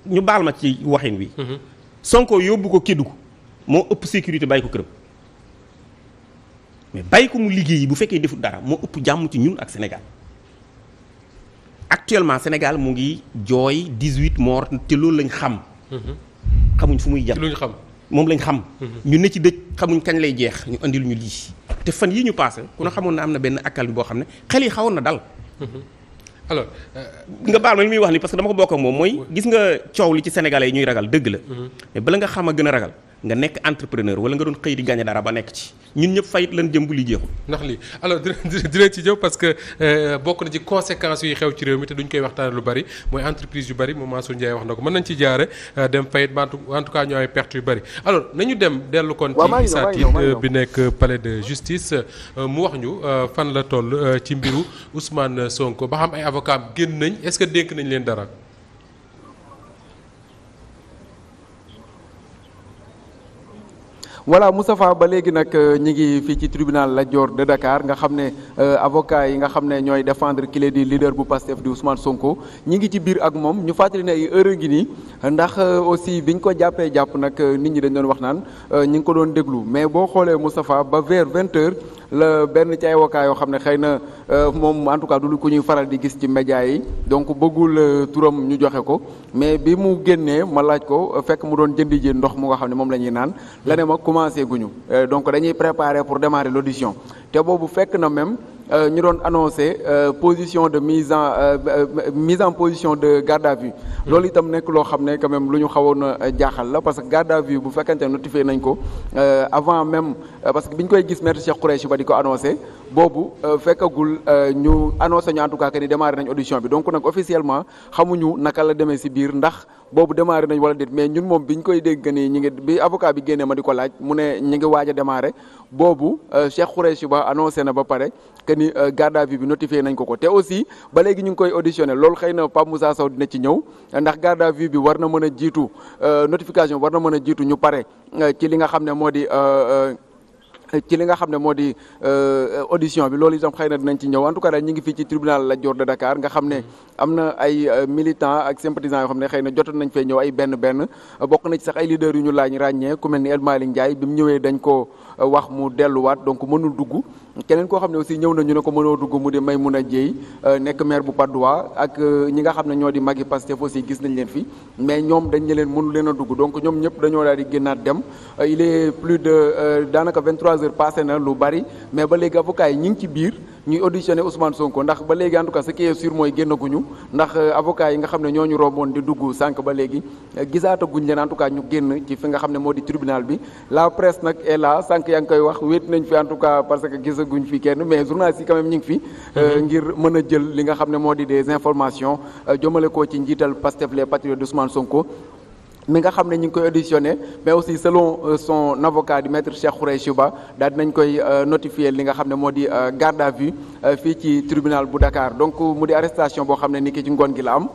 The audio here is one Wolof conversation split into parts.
ñu baal ma ci waxin wi. Sonko yóbbu ko Kédougou moo ëpp sécurité bàyyi ko këram mais bàyyi ko mu liggéeyi bu fekkee defut dara moo ëpp jàmm ci ñun ak Sénégal actuellement Sénégal mu ngi jooy 18 morts te loolu lañ xam. xamuñ fu muy jàpp luñ xam moom lañ xam. ñu ne ci dëj xamuñ kañ lay jeex ñu andil ñu lii te fan yi ñu passé ku ne xamoon na am na benn akal boo xam ne xel yi xawoon na dal. alors nga baal ma li muy wax ni parce que dama ko bokk ak moom mooy gis nga coow li ci sénégalais yi ñuy ragal dëgg la. mais bala nga xam a gën a ragal nga nekk entrepreneur wala nga doon xëy di gagné dara ba nekk ci ñun ñëpp fayit lan jëm bu li jeexul. ndax lii alors dinañ ci jëw parce que bokk na ci conséquences yi xew ci réew mi te duñ koy waxtaane lu bari mooy entreprise yu bari moom Mansour Ndiaye wax na ko mën nañ ci jaare dem fayit en tout cas ñoo ay perte yu bari alors nañu dem dellu kon ci Issa Tine bi nekk palais de justice mu wax ñu fan la toll ci mbiru Ousmane Sonko ba xam ay avocat génn nañ est-ce que dénk nañ leen dara. voilà Moustapha ba léegi nag ñi ngi fii ci tribunal Lat Dior de Dakar nga xam ne avocat yi nga xam ne ñooy défendre ki di leader bu Pastef di Ousmane Sonko ñi ngi ci biir ak moom ñu fàttali ne ay heure ngi nii ndax aussi biñ ko jàpp nag nit ñi dañ doon wax naan ñi ngi ko doon déglu mais boo xoolee Moustapha ba vers 20h la benn ci ay avocat yoo xam ne xëy na moom en tout cas du ku ñuy faral di gis ci média yi donc bëggul turam ñu joxe ko mais bi mu génnee ma laaj ko fekk mu doon jëndi ji ndox mu nga xam ne moom la ñuy naan la ne ma commencé guñu donc dañuy préparer pour démarrer l'audition te boobu fekk na même ñu doon annoncé position de mise en position de garde à vue loolu itam nekk loo xam ne quand même lu ñu xawoon a jaaxal la parce que garde à vue bu fekkante ne notifié nañ ko avant même parce que bi ñu koy gis maître Cheikh Khoureyssi Ba di ko annoncé boobu fekkagul ñu annoncé ñu en tout cas que ni démarré nañ audition bi donc nag officiellement xamuñu naka la demee si biir ndax boobu démarré nañ wala déet mais ñun moom bi ñu koy dégg nii ñi ngi bi avocat bi génnee ma di ko laaj mu ne ñi ngi waaj a démarré boobu Cheikh Khoureyssi Ba annoncé na ba pare que ni garde à vue bi notifié nañ ko te aussi ba léegi ñu ngi koy auditionné loolu xëy na Pape Moussa Sow dina ci ñëw ndax garde à vue bi war na mën a jiitu notification war na mën a jiitu ñu pare ci li nga xam ne moo di audition bi loolu itam xëy na dinañ ci ñëw en tout cas daal ñu ngi fii ci tribunal Lat Dior de Dakar nga xam ne am na ay militants ak sympathisants yoo xam ne xëy na jotoon nañ fee ñëw ay benn bokk na ci sax ay leaders yu ñu laaj ràññee ku mel ni El Malick Ndiaye bi mu ñëwee dañ ko wax mu delluwaat donc mënul dugg keneen koo xam ne aussi ñëw na ñu ne ko mënoo dugg mu di Maymouna Dieye nekk maire bu Patte d'Oie ak ñi nga xam ne ñoo di magi Pastef aussi gis nañ leen fi mais ñoom dañ ne leen mënu leen a dugg donc ñoom ñëpp dañoo daal di génnaat dem il est plus de daanaka 23 heures passé na lu bari mais ba léegi avocat yi ñi ngi ci biir ñuy auditionné Ousmane Sonko ndax ba léegi en tout cas ce qui est sûr mooy génnaguñu ndax avocat yi nga xam ne ñoo ñu romboon di dugg sànq ba léegi gisaataguñ leen en tout cas ñu génn ci fi nga xam ne moo di tribunal bi la presse nag est là sànq yaa ngi koy wax wéet nañ fi en tout cas parce que gisaguñ fi kenn mais journalistes yi quand même ñu ngi fi ngir mën a jël li nga xam ne moo di des informations jëmale ko ci njiital Pastef les patriotes d'Ousmane Sonko mi nga xam ne ñu ngi koy auditionné mais aussi selon son avocat di maître Cheikh Khoureyssi Ba daal dinañ koy notifier li nga xam ne moo di garde à vue fii ci tribunal bu Dakar donc mu di arrestation boo xam ne ni ki ci ngoon gi la am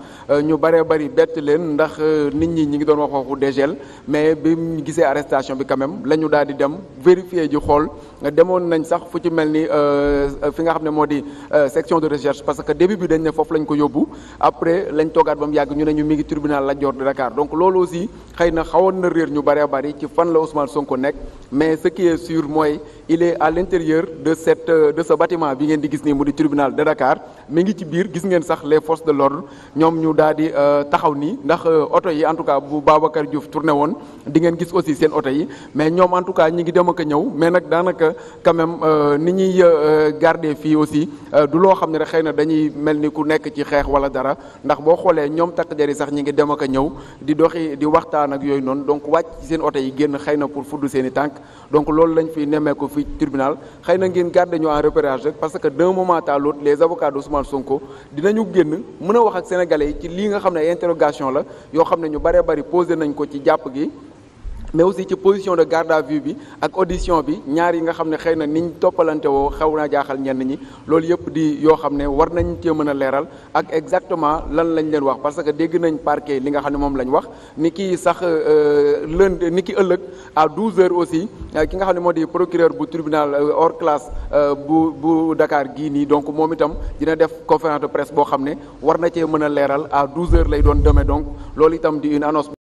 ñu bëree bëri bett leen ndax nit ñi ngi doon wax waxu dégel mais bi mu gisee arrestation bi quand même la ñu daal di dem vérifier ji xool demoon nañ sax fu ci mel ni fi nga xam ne moo di section de recherche parce que début bi dañ ne foofu lañ ko yóbbu après lañ toogaat ba mu yàgg ñu ne ñu mi ngi tribunal Lat Dior de Dakar donc loolu aussi xëy na xawoon na réer ñu bëree bëri ci fan la Ousmane Sonko nekk mais ce qui est sûr mooy il est à l'intérieur de ce bâtiment bi ngeen di gis nii mu di tribunal de Dakar mi ngi ci biir gis ngeen sax les forces de l'ordre ñoom ñu daal di taxaw nii ndax oto yi en tout cas bu Babacar Diouf tourné woon di ngeen gis aussi seen oto yi mais ñoom en tout cas ñi ngi dem ak a ñëw mais nag daanaka quand même ni ñuy garder fii aussi du loo xam ne rek xëy na dañuy mel ni ku nekk ci xeex wala dara ndax boo xoolee ñoom takk der yi sax ñi ngi dem ak a ñëw di doxi di waxtaan ak yooyu noonu donc wàcc ci seen oto yi génn xëy na pour fudd seen i tànk donc loolu lañ fi nemmeeku fii tribunal xëy na ngeen garder ñu en repérage rek parce que d'un moment à l'autre les avocats d'Ousmane Sonko dinañu génn mën a wax ak sénégalais yi ci lii nga xam ne ay interrogation la yoo xam ne ñu bëree bëri posé nañ ko ci jàpp gi mais aussi ci position de garde à vue bi ak audition bi ñaar yi nga xam ne xëy na niñ toppalante woo xaw naa jaaxal ñenn ñi loolu yëpp di yoo xam ne war nañ cee mën a leeral ak exactement lan lañ leen wax parce que dégg nañ parquet li nga xam ne moom lañ wax ni ki sax lundi ni ki ëllëg à 12h aussi ki nga xam ne moo di procureur bu tribunal hors classe bu Dakar gii nii donc moom itam dina def conférence de presse boo xam ne war na cee mën a leeral à 12h lay doon demee donc loolu itam di une annonce